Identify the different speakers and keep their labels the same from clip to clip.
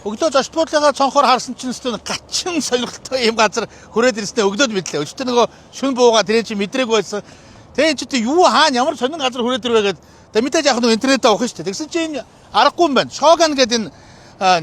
Speaker 1: Өглөө зочд буудлынхаа цонхоор харсан чинь өстөө гачин сонирхолтой юм газар хүрээд ирснээ өглөөд мэдлээ. Өчтөр нөгөө шүн буугаа тэрээ чи мэдрээгүй байсан. Тэгээ энэ чинь юу хаана ямар сонин газар хүрээд ирвэ гээд тэгээ мэдээж яг нөгөө интернетээ авах шүү дээ. Тэгсэн чинь энэ аргагүй юм байна. Шоган гэдэг энэ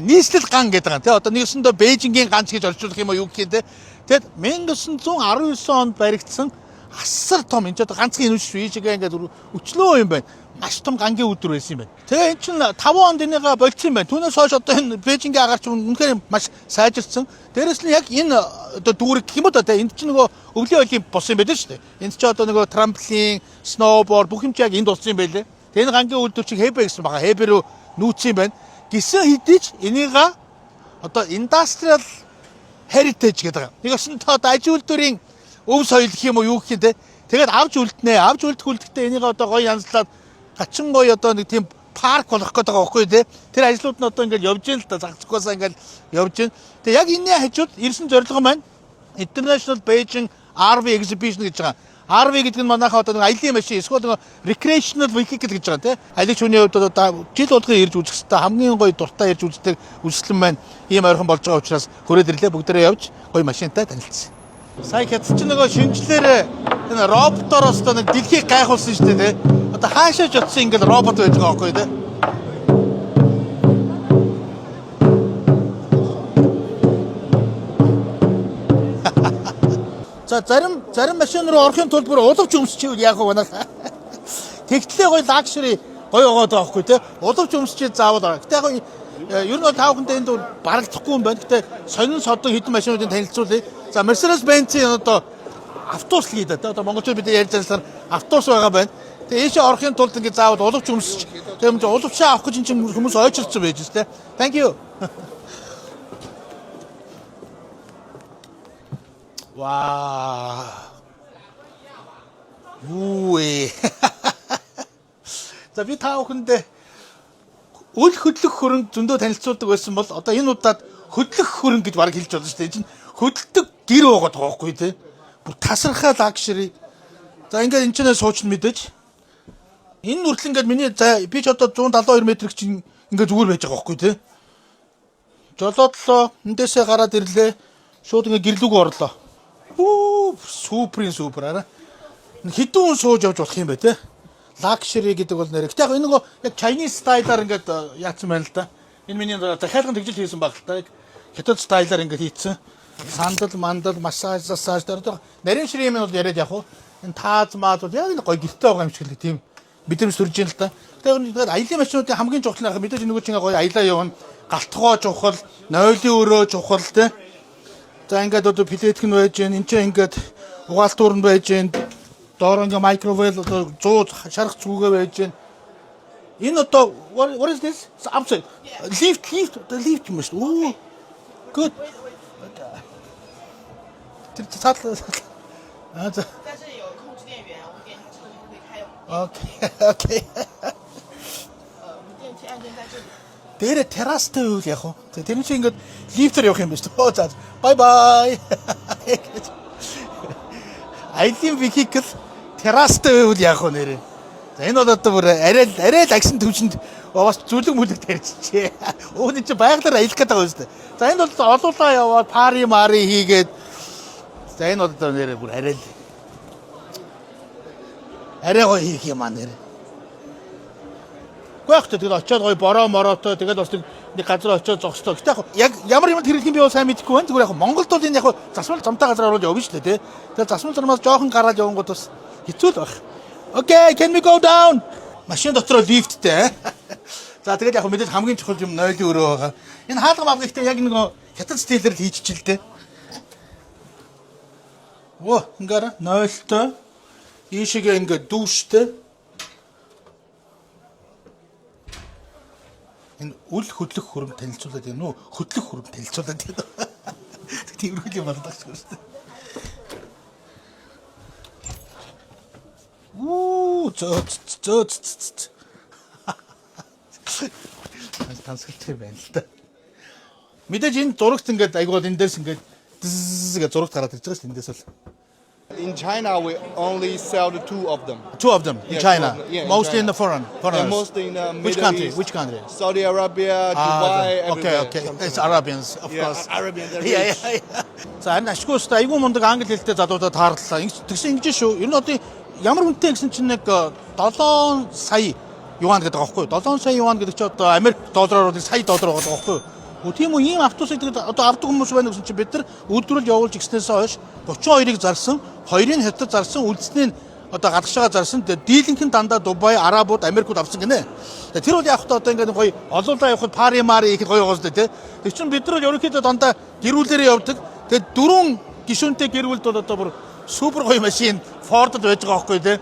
Speaker 1: нийслэл ган гэдэг юм. Тэ одоо нэгсэндээ Бээжингийн ганц гэж орчуулах юм уу юу гэх юм те. Тэгэд 1919 онд баригдсан асар том энэ ч одоо ганцхан энэ шүү ийшээгээ ингээд өчлөө юм байна. Маш том гангийн үйлдвэр байсан юм байна. Тэгээ эн чинь 5 онд энийгээ болцсон юм байна. Түүнээс хойш одоо энэ Бээжингийн агаар чинь үнэхээр маш сайжирсан. Дээрэс нь яг энэ одоо дүүрэг гэх юм уу да энд чинь нөгөө өвлийн олимп болсон юм байна шүү дээ. Энд чинь одоо нөгөө трамплин, сноуборд бүх юм чи яг энд болсон юм байлээ. Тэгээ энэ гангийн үйлдвэр чинь Хэбэ гэсэн байгаа. Хэбэ рүү нүүцсэн юм байна. Гисэн хэдий ч энийгээ одоо industrial heritage гэдэг байгаа. Нэг өсөнтөө одоо аж үйлдвэрийн өв соёл гэх юм уу юу гэх юм те. Тэгээд авч үлднэ. Авч үлдэх үлдэхдээ энийг одоо гоё янзлаад гачин гоё одоо нэг тийм парк болгох гээд байгаа байхгүй те. Тэр ажлууд нь одоо ингээд явж гин л та загцгүйсаа ингээд явж гин. Тэгээд яг энэний хажууд ирсэн зорилго маань International Beijing RV Exhibition гэж байгаа. RV гэдэг нь манайхаа одоо нэг аялын машин эсвэл нэг recreational vehicle гэж байгаа тийм. Аялагч хүний хувьд одоо жил болгон ирж үзэх хэвээр хамгийн гоё дуртай ирж үздэг үзэсгэлэн маань ийм ойрхон болж байгаа учраас хүрээд ирлээ бүгдээрээ явж гоё машинтай танилцсан. Сая хятад чинь нөгөө шинжлэр энэ роботоор одоо нэг дэлхийг гайхуулсан шүү дээ тийм. Одоо хаашаа ч очсон ингээл робот байж байгаа байхгүй тийм. За зарим машин руу орохын тулд бүр улавч өмсчихвэл яах вэ манайх? Тэгтлээ гоё luxury гоё байгаа байхгүй те. Улавч өмсчихэд заавал. Гэтэ яг ер нь бол та бүхэндээ энд барагдахгүй юм байна. Гэтэ сонин содон хэдэн машинуудыг танилцуулъя. За Mercedes Benz-ийн одоо автобус л гэдэг те. Одоо монголчууд бид ярьж байсаар автобус байгаа байна. Тэгээ ийшээ орохын тулд ингэ заавал улавч өмсч тийм ч улавчаа авах гэж энэ чинь хүмүүс ойчилсан байж те. Thank you. Вау. Юу вэ? За би та бүхэндээ үл хөдлөх хөрөнгө зөндөө танилцуулдаг байсан бол одоо энэ удаад хөдлөх хөрөнгө гэж бараг хэлж болно шүү дээ. Энэ чинь хөдөлдөг гэр байгаа тоохгүй тий. Бүр тасархай luxury. За ингээд энэ ч нэ суучин мэдээж. Энэ нүртэл ингээд миний за би ч одоо 172 м чинь ингээд зүгээр байж байгаа байхгүй тий. Жолоодлоо эндээсээ гараад ирлээ. Шууд ингээд гэрлүүгөө орлоо. Үү суперийн супер араа. Хэдэн хүн сууж явж болох юм бэ те? Luxury гэдэг бол нэр. Гэтэ яг энэ нөгөө яг Chinese style-аар ингээд яатсан байна л да. Энэ миний захиалган тэгжил хийсэн баг л та. Яг хятад style-аар ингээд хийцэн. Сандал, мандал, массаж, массаж дээр одоо нарийн ширээ юм бол яриад явах уу? Энэ тааз мааз бол яг нэг гоё гэрте байгаа юм шиг л тийм мэдрэмж төрж ийн л та. Тэгэхээр аялын машинуудын хамгийн чухал нь мэдээж нөгөө чинь гоё аялаа явна. Галтгоо чухал, нойлын өрөө чухал те. За ингээд одоо плитк нь байж гэн, энэ чинь ингээд угаалтуур нь байж гэн, доор ингээ microwave одоо 100 шарах зүгээ байж гэн. Энэ одоо what is this? Outside. Lift lift одоо lift юм шүү. Оо. Good. Тэр цаал. Аа за.
Speaker 2: 在这里有控制电源，我们点一下这个就可以开。
Speaker 1: Okay. Okay.
Speaker 2: 我们电梯按键在这里。
Speaker 1: Дээрээ террастай байвал яах вэ? За тэр чинь ингээд лифтээр явах юм байна шүү. Оо за. Bye bye. Аялын vehicle террастай байвал яах вэ нэрээ? За энэ бол одоо бүр арай л арай л агсан төвшөнд бас зүлэг мүлэг тарьчихжээ. Өөний чинь байгалаар аялах гэдэг байгаа юм шүү дээ. За энэ бол олуулаа яваад party мари хийгээд за энэ бол одоо нэрээ бүр арай л арай гоё хийх юм аа нэрээ. Уу яах вэ? Тэгэл очиод гоё бороо мороотой тэгэл бас нэг газар очиод зогсдоо. Гэтэ яг ямар юмд хэрэглэх юм би бол сайн мэдэхгүй байна. Зүгээр яг Монголд бол энэ яг засмал замтай газар оруулж явна шүү дээ, тий. Тэгэл засмал замаас жоохон гараад явангууд бас хэцүү л байх. Okay, can we go down? Машин дотроо лифттэй. За тэгэл яг мэдээж хамгийн чухал юм нойлын өрөө байгаа. Энэ хаалга мавга ихтэй яг нэг хятад стилээр л хийчихэл дээ. Оо, ингээрэ нойлтой. Ийшээгээ ингээд дүүштэй. Энэ үл хөдлөх хөрөм танилцуулаад байна уу? Хөдлөх хөрөм танилцуулаад байна. Тиймэрхүү юм болдог шүү дээ. Үү, зөө зөө зөө. Тансгалтай юм байна л да. Мэдээж энэ зурагт ингээд айгуул энэ дээрс ингээд ззз гэж зурагт гараад ирж байгаа шүү дээ эндээс бол.
Speaker 3: In China, we only sell the two of them.
Speaker 1: Two of them in
Speaker 3: Yeah,
Speaker 1: China.
Speaker 3: two of them. Yeah, in
Speaker 1: Mostly in
Speaker 3: China.
Speaker 1: the foreigners.
Speaker 3: Yeah, mostly in the
Speaker 1: Which
Speaker 3: Middle
Speaker 1: country?
Speaker 3: East,
Speaker 1: Which country?
Speaker 3: Saudi Arabia,
Speaker 1: Ah,
Speaker 3: Dubai,
Speaker 1: okay,
Speaker 3: everywhere.
Speaker 1: okay.
Speaker 3: Something
Speaker 1: It's
Speaker 3: like that.
Speaker 1: Arabians, of
Speaker 3: Yeah,
Speaker 1: course.
Speaker 3: Arabians are
Speaker 1: Yeah,
Speaker 3: rich.
Speaker 1: yeah, yeah. За харин ашгүй өстой айгүй мундаг англи хэлтэй залуудаа таарлаа. Ингэж тэгсэн ингэж шүү. Ер нь одоо ямар үнэтэй гэсэн чинь нэг 7 сая юан гэдэг байгаа байхгүй юу? 7 сая юан гэдэг чинь одоо Америк доллараар бол сая доллар байгаа байхгүй юу? Үгүй тийм үү, ийм автобусыг тэгээд одоо авдаг хүмүүс байна гэсэн чинь бид нар үйлдвэрлэл явуулж ирснээс хойш 32-ыг зарсан, 2-ыг хятад зарсан, үлдсэний нь одоо гадагшаага зарсан. Тэгээд дийлэнх нь дандаа Дубай, Арабууд, Америкууд авсан гинэ. Тэгээд тэр бол яг хөтэ одоо ингээд гоё олуулаа явахад party мари ихэд гоё байгаа зү тэ. Тэр чинь бид нар бол ерөнхийдөө дандаа гэр бүлээрээ явдаг. Тэгээд дөрвөн гишүүнтэй гэр бүлд бол одоо бүр супер гоё машин Ford-д байж байгаа байхгүй тэ.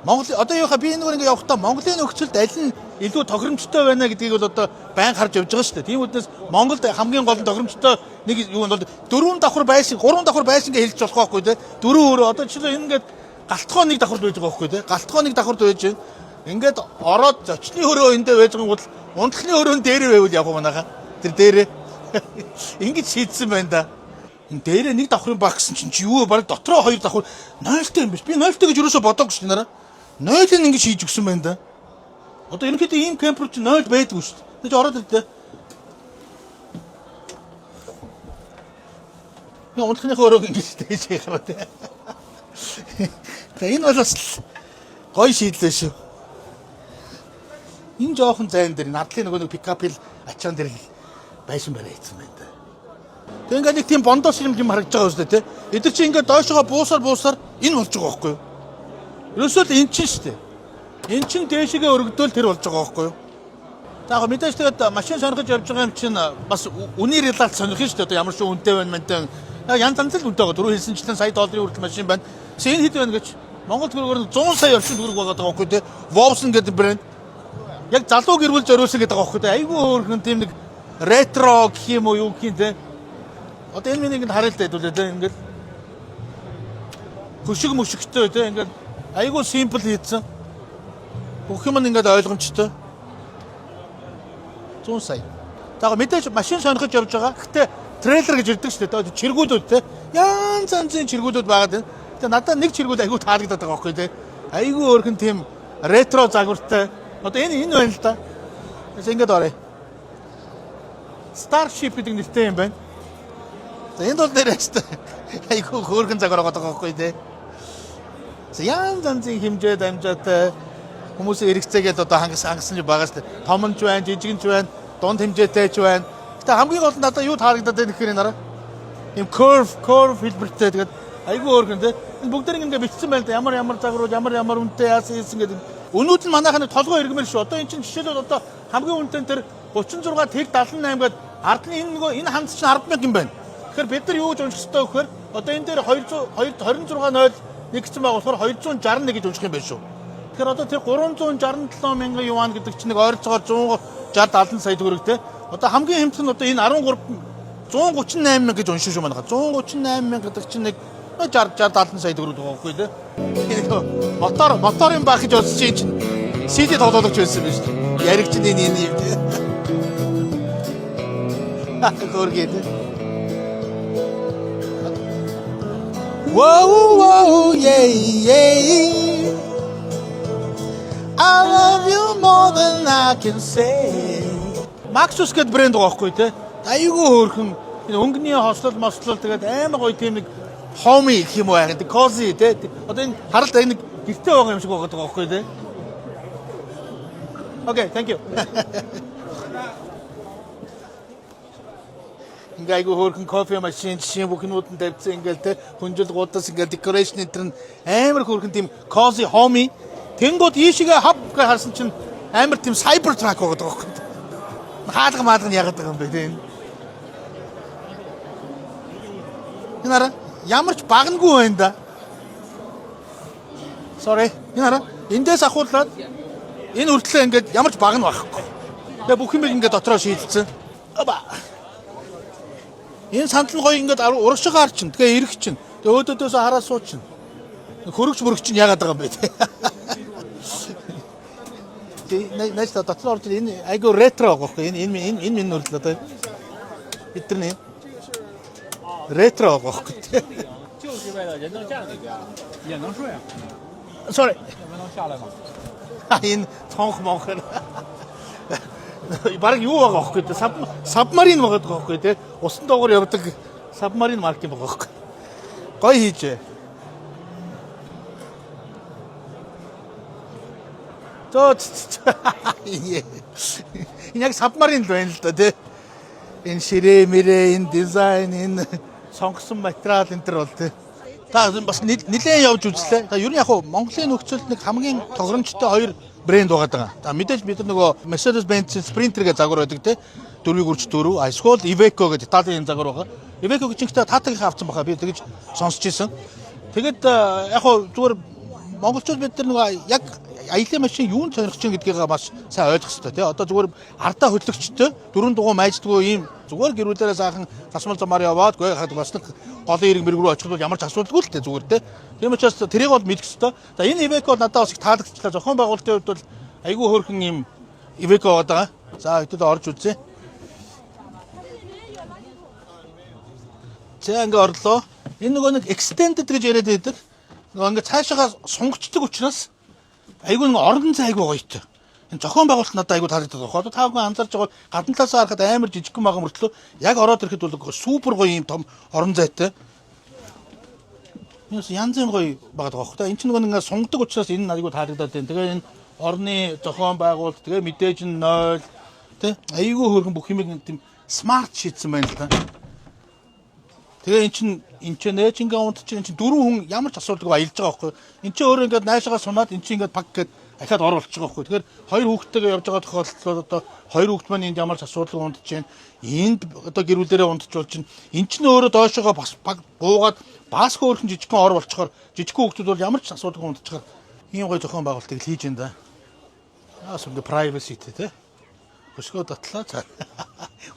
Speaker 1: Монгол одоо юу хаа би энэ нэг явахдаа Монголын нөхцөлд аль нь илүү тохиромжтой байна гэдгийг бол одоо байн харж явж байгаа шүү дээ. Тийм үднэс Монголд хамгийн гол нь тохиромжтой нэг юу нь бол дөрвөн давхар байшин, гурван давхар байшин гэж хэлж болох байхгүй те. Дөрөв өөрөө одоо жишээлбэл энэ ингээд галтгоо нэг давхарт байж байгаа байхгүй те. Галтгоо нэг давхарт байж байна. Ингээд ороод зочны өрөө эндээ байж байгаа бол унтлахны өрөөн дээрээ байвал явах юм манайхаа. Тэр дээрээ ингэж шийдсэн байна да. Энэ дээрээ нэг давхрын баг гэсэн чинь чи юу вэ? Бараг дотроо хоёр давхар нойлтой юм биш. Би нойлтой гэж юусоо бодоогүй шүү дээ нараа. Нойлыг ингэж хийж өгсөн байна да. Одоо ерөнхийдөө ийм camper чинь 0 байдгүй шүү дээ. Тэг чи ороод ирдээ. Би унтахныхаа өрөөг ингэж дээш хараа тий. За энэ бол бас л гоё шийдлээ шүү. Энэ жоохон зайн дээр надлын нөгөө нэг пикап хил ачаан дээр л байшин барай хийсэн байна да. Тэг ингээд нэг тийм бондоос юм юм харагдаж байгаа үстэй тий. Эдгээр чи ингээд доошогоо буусаар буусаар энэ болж байгаа байхгүй юу? Ерөөсөө л эн чинь шүү дээ. Эн чинь дээшгээ өргөдөөл тэр болж байгаа байхгүй юу? За яг мэдээж тэгээд машин сонирхож явж байгаа юм чинь бас үний релакс сонирхно шүү дээ. Одоо ямар шүү үнэтэй байна мэнтэй. Яг янз янз л үнэтэй байгаа. Түрүү хэлсэнчлэн сая долларын хүртэл машин байна. Тэгсэн энэ хэд байна гэж Монгол төгрөгөөр нь 100 сая орчим төгрөг байгаа даа байхгүй тий. Vobson гэдэг брэнд. Яг залуу гэр бүл зориулсан гэдэг байгаа байхгүй тий. Айгүй хөөрхөн тийм нэг ретро гэх юм уу юу гэх юм тий. Одоо энэ миний ингээд харъя л да хэдүүлээ тий. Ингээд хөшиг мөшигтэй тий. Ингээд айгүй simple хийцэн. Бүх юм нь ингээд ойлгомжтой. 100 сая. За яг мэдээж машин сонирхож явж байгаа. Гэхдээ трейлер гэж ирдэг шүү дээ. Одоо чиргүүдүүд те. Янз янзын чиргүүдүүд байгаа дээ. Тэгээ надад нэг чиргүүд айгүй таалагдаад байгаа байхгүй те. Айгүй өөрхөн тийм ретро загвартай. Одоо энэ энэ байна л да. Тэгээс ингээд оръё. Starship гэдэг нэртэй юм байна. За энд бол нэр өстэй. Айгүй хөөрхөн загвар байгаа байхгүй те. За янз янзын хэмжээ дамжаатай хүмүүсийн хэрэгцээгээд одоо хангасан хангасан ч байгаа шүү дээ. Том нь ч байна, жижиг нь ч байна, дунд хэмжээтэй ч байна. Гэтэ хамгийн гол нь надад юу таалагдаад байна гэхээр энэ хараа. Ийм curve хэлбэртэй тэгээд айгүй хөөрхөн те. Энэ бүгдээр ингээ бичсэн байна л да. Ямар ямар загварууд, ямар ямар үнэтэй яасан хийсэн гэдэг. Өнүүд нь манайхаа нэг толгой эргэмэл шүү. Одоо эн чинь жишээлбэл одоо хамгийн үнэтэй нь тэр 36 тэг 78 гээд ард нь энэ нөгөө энэ ханц чинь 100000 юм байна. Тэгэхээр бид нар юу гэж унших ёстой вэ гэхээр одоо энэ дээр 200 26 0 нэг гэсэн байгаа болохоор 261 гэж унших юм байна шүү. Тэгэхээр одоо тэр 367 мянган юан гэдэг чинь нэг ойролцоогоор 160 70 сая төгрөгтэй. Одоо хамгийн хямдхан нь одоо энэ 13 138 мянга гэж унших шүү манайха. 138 мянга гэдэг чинь нэг 60 60 70 сая төгрөг байгаа байхгүй тий. Моторын баг гэж бодсон чинь чинь CD тоглуулагч байсан юм шүү дээ. Яригч энэ энэ юм тий. Хөргөө тий. Whoa, whoa, yeah, yeah. I love you more than I can say. Maxus гэдэг брэнд байгаа байхгүй тий. Айгүй хөөрхөн энэ өнгөний хослол мослол тэгээд амар гоё тийм нэг homey гэх юм уу хайрын cozy тий. Одоо энэ харалт нэг гэрте байгаа юм шиг байгаа байхгүй тий. Okay, thank you. Ингээ айгүй хөөрхөн кофе машин жишээ бүхнүүд нь тавьсан ингээл те хүнжил гудас ингээл decoration энэ төр нь амар хөөрхөн тийм cozy homey. Тэнгууд ийшээгээ хав гэж харсан чинь амар тийм cyber truck байгаа байхгүй. Хаалга маалга нь яагаад байгаа юм бэ те энэ. Энэ хараа ямар ч багнагүй байна да. Sorry. Энэ хараа эндээс ахуулаад энэ хүртлээ ингээд ямар ч багна байхгүй. Тэгээ бүх юм ингээд дотроо шийдэлцэн. Оба. Энэ сандал нь гоё ингээд урагшаа харчин. Тэгээ ирэх чинь. Тэгээ өөдөөдөөсөө хараа суучин. Хөрөгч мөрөгч чинь яагаад байгаа юм бэ те. Тэг нааш та дотор орж энэ айгу ретро байгаа байхгүй энэ энэ энэ энэ минь нүртэл одоо бид нар нэ ретро байгаа байхгүй те.
Speaker 4: 就是为了人能站里边，也能睡，
Speaker 1: Sorry.
Speaker 4: 你们能下来吗？
Speaker 1: Энэ цонх монх. Бараг юу байгаа аахгүй те. Submarine байгаа байхгүй те. Усан доогоор явдаг submarine марк юм байгаа байхгүй. Гоё хийжээ. Зөө. Энэ яг submarine л байна л да те. Энэ ширээ мэрээ, энэ дизайн, энэ сонгосон материал энэ төр бол те. Та бас нэлээд явж үзлээ. За ер нь яг хуу Монголын нөхцөлд нэг хамгийн тохиромжтой хоёр брэнд байгаа даа. За мэдээж бид нар нөгөө Mercedes-Benz Sprinter гэж загвар байдаг те. 4-ийг үрж 4. А эсвэл Iveco гэж Италийн загвар байгаа. Iveco гэж ихтэй таатагийнхаа авсан баха би тэгж сонсч ирсэн. Тэгэд яг хуу зүгээр монголчууд бид нар нөгөө яг аялын машин юунд сонирхож чинь гэдгийг бас сайн ойлгох хэрэгтэй тий. Одоо зүгээр ардаа хөдлөгчтэй дөрвөн дугуй майждгүй ийм зүгээр гэрүүлээрээ сайхан тасмал замаар яваад гүй хаад бас нэг голын эрэг мэрэг рүү очиход бол ямар ч асуудалгүй л тий зүгээр тий. Тийм учраас тэрийг бол мэдэх хэрэгтэй. За энэ Iveco бол надад бас их таалагдчихлаа. Зохион байгуулалтын хувьд бол айгүй хөөрхөн ийм Iveco байгаа. За хэдүүд орж үзье. За ингээ орлоо. Энэ нөгөө нэг extended гэж яриад байдаг. Нөгөө ингээ цаашаага сунгачдаг учраас айгүй нэг орон зай айгүй гоётой. Энэ зохион байгуулалт надад айгүй таалагддаг байхгүй. Одоо та бүхэн анзаарч байгаа бол гадна талаасаа харахад амар жижигхэн байгаа мөртлөө яг ороод ирэхэд бол супер гоё юм том орон зайтай. Энэ бас янзын гоё байгаа байхгүй. Та энэ чинь нөгөө нэг ингээ сунгадаг учраас энэ айгүй таалагдаад байна. Тэгээ энэ орны зохион байгуулалт тэгээ мэдээж нь 0 тэ айгүй хөөрхөн бүх юм нэг тийм smart шийдсэн байна л да. Тэгээ эн чин эн чинь нээж ингээ унтчих эн чин дөрвөн хүн ямар ч асуудалгүй аялж байгаа байхгүй. Эн чин өөрөө ингээд найшаага сунаад эн чин ингээд пак гээд ахаад ор болчих байгаа байхгүй. Тэгэхээр хоёр хүүхэдтэйгээ явж байгаа тохиолдолд одоо хоёр хүүхэд маань энд ямар ч асуудалгүй унтж чинь энд одоо гэр бүлээрээ унтж болж чинь эн чин өөрөө доошоогоо бас пак буугаад бас хөөрхөн жижигхэн ор болчихоор жижигхэн хүүхдүүд бол ямар ч асуудалгүй унтчихаар ийм гоё зохион байгуулалтыг л хийж энэ да. Аас ингээ privacy те. Өсгөө дотлоо. За.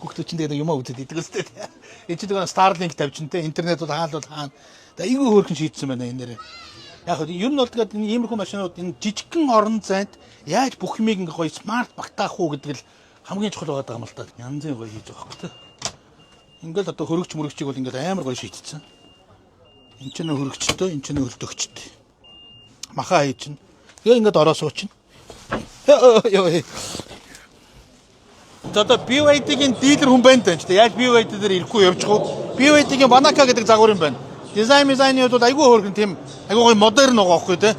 Speaker 1: Хүүхдүүд чинь тэгээд юм үзээд идэг үстэй. Энд чинь тэгээд Starlink тавьчин те интернет бол хаана бол хаана. Тэгээд айгүй хөөрхөн шийдсэн байна энэ нэрээ. Яг хөө ер нь бол тэгээд энэ иймэрхүү машинууд энэ жижигхэн орон зайд яаж бүх юмыг ингээ гоё smart багтаах уу гэдэг л хамгийн чухал байгаа юм л та. Янзын гоё хийж байгаа хөөх те. Ингээл одоо хөрөгч мөрөгчийг бол ингээл амар гоё шийдсэн. Энд чинь хөрөгчтэй, энд чинь хөлдөгчтэй. Маха хий чинь. Тэгээ ингээд ороо суучин. Йоо. За одоо BYD-гийн дилер хүн байна даа. Яаж BYD дээр ирэхгүй явчих уу? BYD-гийн Wanaka гэдэг загвар юм байна. Дизайн дизайны хувьд бол айгүй хөөрхөн тийм айгүй гоё модерн байгаа байхгүй тий.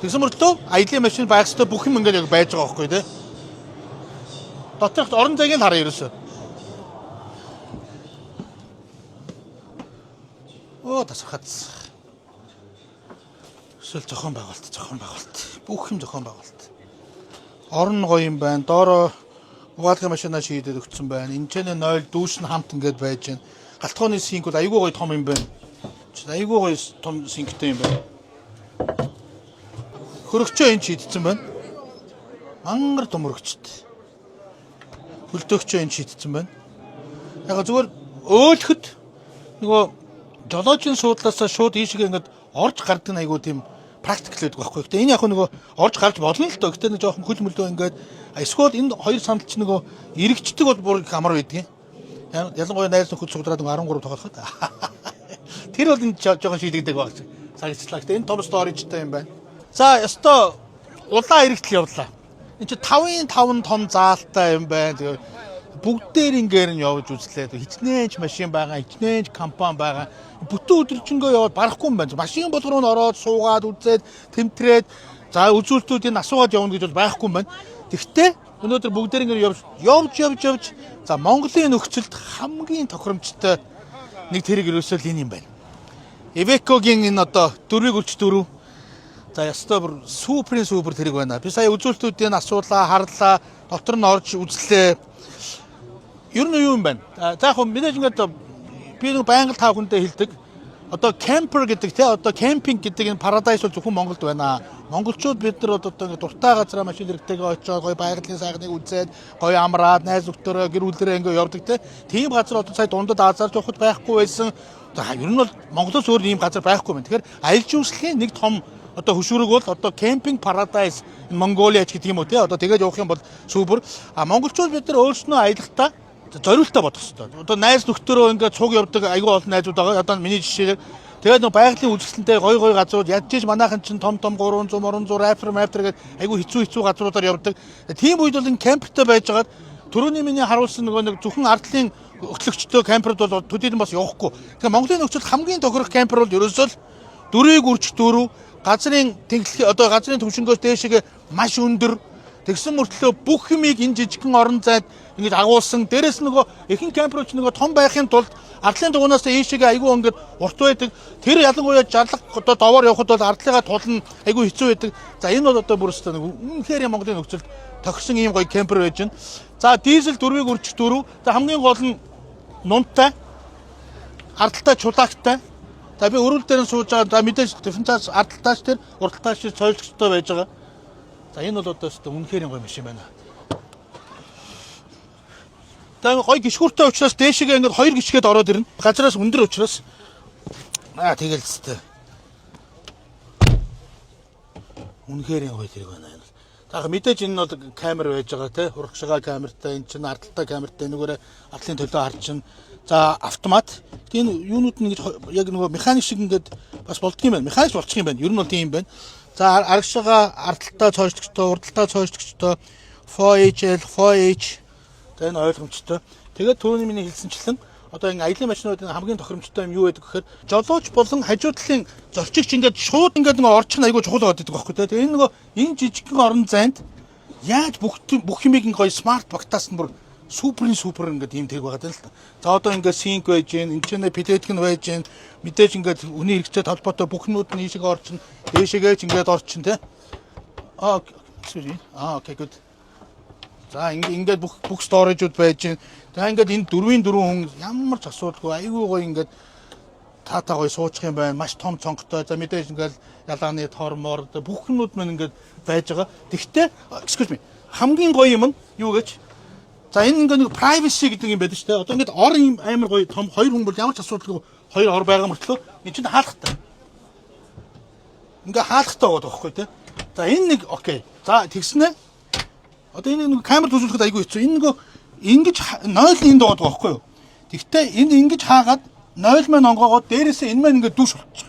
Speaker 1: Тэгсэн мөртлөө аялын машин байх ёстой бүх юм ингээд яг байж байгаа байхгүй тий. Доторх орон зайг нь хараа ерөөсөө. Оо тасархац. Эсвэл зохион байгуулалт, зохион байгуулалт. Бүх юм зохион байгуулалт. Орон гоё юм байна. Доороо угаалгын машинаа шийдээд өгсөн байна. Энд ч нэ 0 дүүш нь хамт ингээд байж байна. Галтгооны sink бол айгүй гоё том юм байна. Айгүй гоё том sink тэй юм байна. Хөрөгчөө энэ шийдсэн байна. Мангар том хөрөгчтэй. Хөлдөөгчөө энэ шийдсэн байна. Яг зүгээр өөлөхөд нөгөө жолоочийн суудлаасаа шууд ийшээ ингээд орж гардаг нь айгүй тийм practical байдаг байхгүй. Гэтэ энэ яг нөгөө орж гарч болно л доо. Гэтэ нэг жоохон хөл мөлдөө ингээд эсвэл энэ хоёр сандал чи нөгөө эргэждэг бол бүр их амар байдгийн. Ялангуяа найз нөхөд цуглараад нөгөө 13 тоглоход. Тэр бол энэ жоохон шийдэгдэг баг санагчлаа. Гэтэ энэ том storage тай юм байна. За ёстой улаан эргэтэл явлаа. Энд чи 5-ын 5 том заалтай юм байна. Тэгээ бүгдээр ингээр нь явж үзлээ. Хичнээн ч машин байгаа, хичнээн ч компани байгаа. Бүтэн өдөржингөө яваад барахгүй юм байна. Машин болгоно нь ороод суугаад үзээд тэмтрээд за үзүүлэлтүүдийг асуугаад явна гэж бол байхгүй юм байна. Тэгвэл өнөөдөр бүгдээр ингээд явж явж явж явж за Монголын нөхцөлд хамгийн тохиромжтой нэг тэрэг ерөөсөө л энэ юм байна. Iveco-гийн энэ одоо 4-ийг өрч 4. За ёстой бүр суперийн супер тэрэг байна. Би сая үзүүлэлтүүдийг асуулаа, харлаа, дотор нь орж үзлээ. Ер нь юу юм байна? За яг хөө мэдээж ингээд би нэг байнга та бүхэндээ хэлдэг. Одоо camper гэдэг те одоо camping гэдэг энэ paradise бол зөвхөн Монголд байна. Монголчууд бид нар одоо ингээд дуртай газараа машин хэрэгтэйгээ очиод гоё байгалийн сайхныг үзээд гоё амраад найз нөхдөөрөө гэр бүлээрээ ингээд явдаг те. Тийм газар одоо сая дундад азарч явахд байхгүй байсан. За ер нь бол Монголоос өөр ийм газар байхгүй байна. Тэгэхээр аялал жуулчлалын нэг том одоо хөшүүрэг бол одоо camping paradise энэ Монголиа ч гэдэг юм уу те. Одоо тэгээд явах юм бол супер. А монголчууд бид нар өөрснөө аялахдаа зориултаа бодох хэрэгтэй. Одоо найз нөхдөөрөө ингээд цуг явдаг айгүй олон найзууд байгаа. Одоо миний жишээгээр Тэгээд нөгөө байгалийн үзэсгэлэнтэй гой гой газрууд ядж иж манайхан чинь том том 300 300 Raptor Raptor гэдэг айгүй хэцүү хэцүү газруудаар явдаг. Тийм үед бол энэ camper тэй байжгаад түрүүний миний харуулсан нөгөө нэг зөвхөн ардлын хөтлөгчтэй camper ууд бол төдийлөн бас явахгүй. Тэгэхээр Монголын нөхцөл хамгийн тохирох camper бол ерөөсөө л дөрвийг үржих дөрөв газрын тэнхлэг одоо газрын түвшингөөс дээшээ маш өндөр. Тэгсэн мөртлөө бүх юмыг энэ жижигхэн орон зайд ингэж агуулсан. Дээрэс нь нөгөө ихэнх camper ууд нөгөө том байхын тулд ардлын дугуйнаас ийшээгээ айгүй ингээд урт байдаг. Тэр ялангуяа жарлаг одоо довоор явхад бол ардлыгаа тулна айгүй хэцүү байдаг. За, энэ бол одоо бүр өстө нэг үнэхээр Монголын нөхцөлд тохирсон ийм гоё camper байж байна. За, дизель, дөрвийг үржих дөрөв. За, хамгийн гол нь нунтай, ардалтай чулаагтай. За, би өрүүл дээр нь сууж байгаа. За, мэдээж дифференциал ардталтаач тэр урдталтаач цойлогчтой байж байгаа. За, энэ бол одоо өстө үнэхээр гоё машин байна. За, гоё гишгүүртэй учраас дээшгээ ингээд хоёр гишгээд ороод ирнэ. Газраас өндөр учраас тэгэл өстө. Үнэхээр гоё тэрэг байна энэ бол. За, яг мэдээж энэ нь бол камер байж байгаа те. Урагшгаа камертай, энэ чинь ардталтай камертай, энүүгээрээ ардлын төлөө харж чинь. За, автомат. Тэгээ энэ юунууд нь ингэж яг нөгөө механик шиг ингээд бас болдго юм байна. Механик болчих юм байна. Ер нь бол тийм юм байна. За, арагшгаа ардталтай цоожлогчтой, урдталтай цоожлогчтой, 4HL, 4H. За, энэ ойлгомжтой. Тэгээд түрүүний миний хэлсэнчлэн одоо ингэ аялын машинуудын хамгийн тохиромжтой юм юу байдаг гэхээр жолооч болон хажуу талын зорчигч ингээд шууд ингээд нөгөө орчих нь айгүй чухал байдаг байхгүй те. Тэгээ энэ нөгөө энэ жижигхэн орон зайд яаж бүх юмыг ингээ гоё smart багтаасан, бүр суперийн супер ингээд ийм тэрэг байгаа юм л та. За, одоо ингээд sink байж гин, энэ ч нэ плитка нь байж гин, мэдээж ингээд хүний хэрэгцээ толботой бүхнүүд нь ийшээ орчин, дээшээгээ ч ингээд орчин те. Аа, excuse me. Аа, okay, good. За, ингээд бүх storage ууд байж гин. За, ингээд энэ дөрвийн дөрвөн хүн ямар ч асуудалгүй айгүй гоё ингээд та гоё суучих юм байна. Маш том цонхтой. За, мэдээж ингээд ялааны тор мор бүх юмнууд мань ингээд байж байгаа. Тэгвэл excuse me. Хамгийн гоё юм нь юу гэж. За, энэ ингээд нэг privacy гэдэг юм байдаг шүү дээ. Одоо ингээд ор юм амар гоё том, хоёр хүн бол ямар ч асуудалгүй хоёр ор байгаа мөртлөө энэ чинь хаалгатай. Ингээ хаалгатай байгаа байхгүй тий. За, энэ нэг okay. За, тэгснэ. Одоо энэ нэг камер үзүүлэхэд айгүй хэцүү. Энэ нөгөө ингэж 0 энд байгаа байхгүй юу? Тэгтээ энэ ингэж хаагаад 0 маань онгоогоод дээрээсээ энэ маань ингээд дүүш болчих.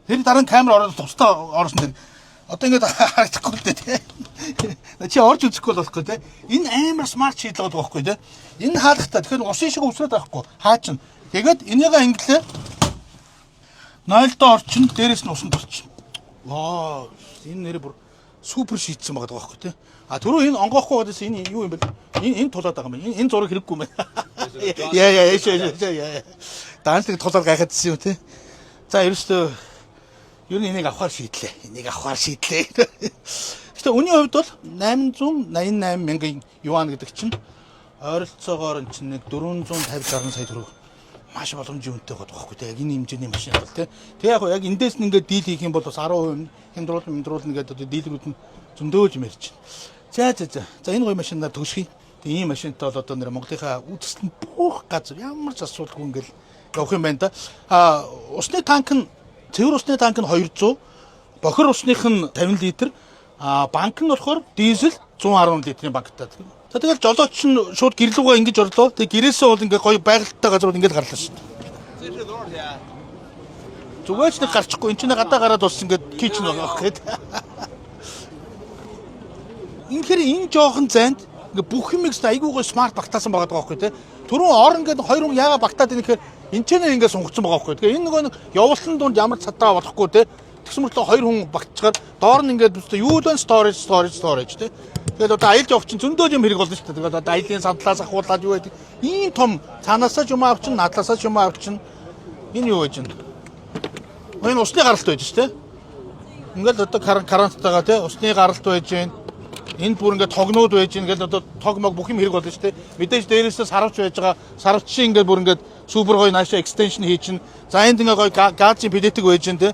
Speaker 1: Тэр дараа нь камер ороод тусдаа орсон дээр. Одоо ингээд харагдахгүй л дээ тий. Чи орж үзэхгүй бол болохгүй тий. Энэ амар smart шийдэл байгаа байхгүй тий. Энэ хаалгатай. Тэгэхээр усын шиг өвсрөөд байхгүй. Хаачин. Тэгээд энийгээ инглээ 0-доо орчин, дээрээс нь усанд орчин. Ваа, энэ нэрээ бүр супер шийдсэн байгаа байхгүй тий. А түрүү энэ онгоохгүй байгаадас энэ юу юм бэ? Энэ тулаад байгаа юм байна. Энэ зураг хэрэггүй юм байна. Яа яа яа яа яа. Даанчлаг тулаад гайхаадсэн юм тий. За, ерөөсөө ер нь энийг авахар шийдлээ. Энийг авахар шийдлээ. Гэтэ үнийн хувьд бол 888 мянган юан гэдэг чинь ойролцоогоор эн чинь нэг 450 60 сая төгрөг, маш боломжийн үнэтэй байгаа байхгүй тий. Яг энэ хэмжээний машин бол тий. Тэгээ яг яг эндээс нь ингээд deal хийх юм бол бас 10% хямдруулна хямдруулна гэдэг одоо dealer үүд нь зөндөөлж юм ярьж байна. За за за. За, энэ гоё машинаар төгсгөе. Тэгээ ийм машинтай бол одоо нэр Монголынхаа үзэсгэлэн бүх газар ямар ч асуудалгүй ингээд явах юм байна да. А усны танк нь, цэвэр усны танк нь 200, бохир усных нь 50 литр, а банк нь болохоор дизель 110 литрийн банктай. За, тэгэл жолооч нь шууд гэр лүүгээ ингэж орлоо. Тэгээ гэрээсээ бол ингээ гоё байгальтай газрууд ингээд гарлаа шүү дээ.
Speaker 3: 这是多少钱？
Speaker 1: Зүгээр ч нэг гарчихгүй. Энд чинь гадаа гараад бас ингээд kitchen байгаа байхгүй. Инхээр энэ жоохон зайд ингээ бүх юм их айгүй гоё smart багтаасан байгаа байхгүй тий. Түрүүн ор ингээд хоёр хүн яага багтаад ийм гэхээр энэ ч нэ ингээ сунгацсан байгаа байхгүй. Тэгээ энэ нөгөө нэг явуулсан дунд ямар ч цадаа болохгүй тий. Тэгсэн мөртлөө хоёр хүн багтчихаар доор нь ингээд үстэй юу л вэ, storage, storage, storage тий. Тэгээд одоо аялж явах чинь зөндөө юм хэрэг болно шүү дээ. Тэгээд одоо аялын сандлаас ахуулаад юу гэдэг. Ийм том цаанаасаа ч юм авчин, надлаасаа ч юм авчин. Энэ юу гэж вэ? Энэ усны гаралт байж шүү дээ. Ингээл одоо каранттайгаа тий усны гаралт байж гин. Энд бүр ингээд тогнууд байж гин. Ингээл одоо тог мог бүх юм хэрэг болно шүү дээ. Мэдээж дээрээсээ сарвч байж байгаа. Сарвч чинь ингээд бүр ингээд супер гоё наашаа extension хий чинь. За, энд ингээд гоё газын плитэг байж гин тий.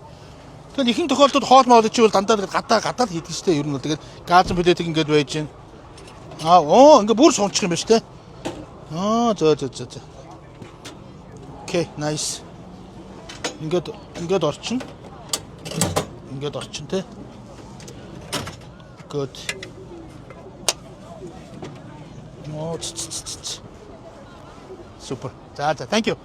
Speaker 1: Тэгэхээр ихэнх тохиолдолд хоол моол чи бол дандаа тэгээд гадаа гадаа л хийдэг шүү дээ. Ер нь бол тэгээд газын плитэг ингээд байж гин. Аа, оо, ингээд бүр сунчих юм байна шүү дээ. Аа, зөө зөө зөө зөө. Okay, nice. Ингээд орчин. Ингээд орчин те. Good. Оо, ц ц ц ц. Супер. За за, thank you.